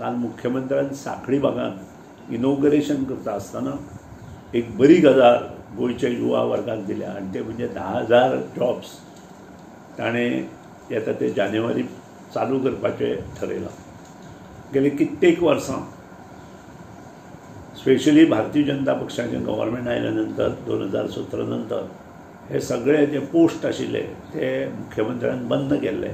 काल मुख्यमंत्र्यान साखळी भागांत इनॉग्रेशन करता आसतना एक बरी गजाल गोंयच्या युवा वर्गाक दिल्या आनी ते म्हणजे 10,000 जॉब्स ताणें येता ते जानेवारी चालू करपाचें ठरयलां. गेले कित्येक वर्सां स्पेशली भारतीय जनता पक्षाचें गव्हर्मेंट आयल्या नंतर 2017 नंतर हे सगळे जे पोस्ट आशिल्ले ते मुख्यमंत्र्यान बंद केल्ले,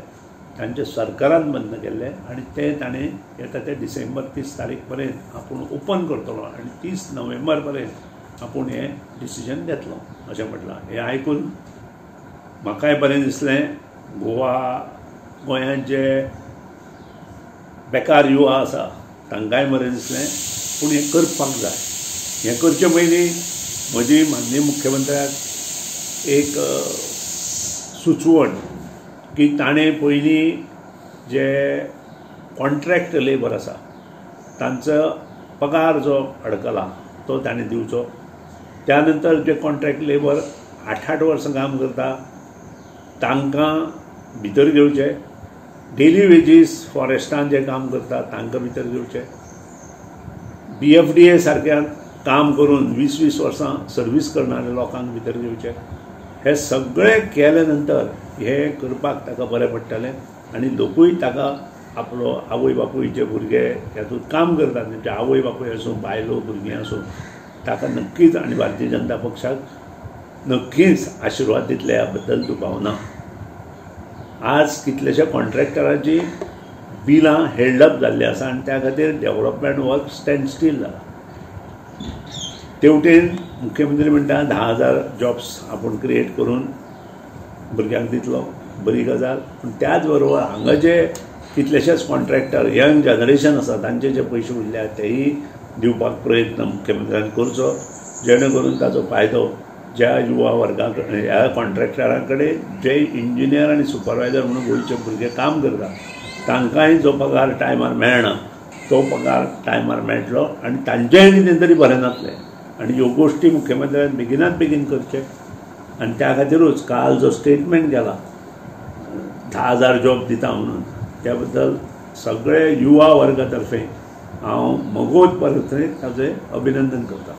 तांच्या सरकारान बंद केल्ले आनी ते ताणें येता ते डिसेंबर 30 तारीख पर्यंत आपूण ओपन करतलो आनी 30 नोव्हेंबर पर्यंत आपूण हें डिसिजन घेतलो अशें म्हटलां. हें आयकून म्हाकाय बरें दिसलें. गोंयांत जे बेकार युवा आसा तांकांय बरें दिसलें. पूण हें करपाक जाय. हें करचे पयलीं म्हजी माननीय मुख्यमंत्र्याक एक सुचवण की ताणें पयलीं जे कॉन्ट्रॅक्ट लेबर आसा तांचो पगार जो अडकला तो ताणें दिवचो. त्या नंतर जे कॉन्ट्रॅक्ट लेबर 8-8 वर्सां काम करता तांकां भितर घेवचे, डेली वेजीस फॉरेस्टान जे काम करता तांकां भितर घेवचे, BFDA सारक्या काम करून 20-20 वर्सां सर्वीस करणाऱ्या लोकांक भितर घेवचे. हे सगळे केले नंतर हे करपाक ताका बरें पडटलें आनी लोकूय ताका आपलो आवय बापूय जे भुरगे हातूंत काम करतात तेंचे आवय बापूय आसूं, बायलो भुरगीं आसूं, ताका नक्कीच आनी भारतीय जनता पक्षाक नक्कीच आशिर्वाद दितले ह्या बद्दल दुबाव ना. आज कितलेशे कॉन्ट्रॅक्टराची बिलां हेल्ड अप जाल्लीं आसा आनी त्या खातीर डेव्हलपमेंट वर्क स्टँड स्टील जाला. तेवटेन मुख्यमंत्री म्हणटा 10,000 जॉब्स आपूण क्रिएट करून भुरग्यांक दितलो, बरी गजाल. पूण त्याच बरोबर हांगा जे कितलेशेच कॉन्ट्रॅक्टर यंग जनरेशन आसा तांचे जे पयशे उरल्या तेय दिवपाक प्रयत्न मुख्यमंत्र्यान करचो, जेणे करून ताचो फायदो ज्या युवा वर्गा ह्या कॉन्ट्रॅक्टरां कडेन जे इंजिनियर आनी सुपरवायजर म्हणून गोंयचे भुरगे काम करता तांकांय जो पगार टायमार मेळना तो पगार टायमार मेळटलो आनी तांचेंय कितें तरी बरें जातलें. आनी ह्यो गोश्टी मुख्यमंत्र्यान बेगिनात बेगीन करचे आनी त्या खातीरूच काल जो स्टेटमेंट केला 10,000 जॉब दिता म्हणून, त्या बद्दल सगळे युवा वर्गा तर्फे हांव मगोद परत ताचें अभिनंदन करता.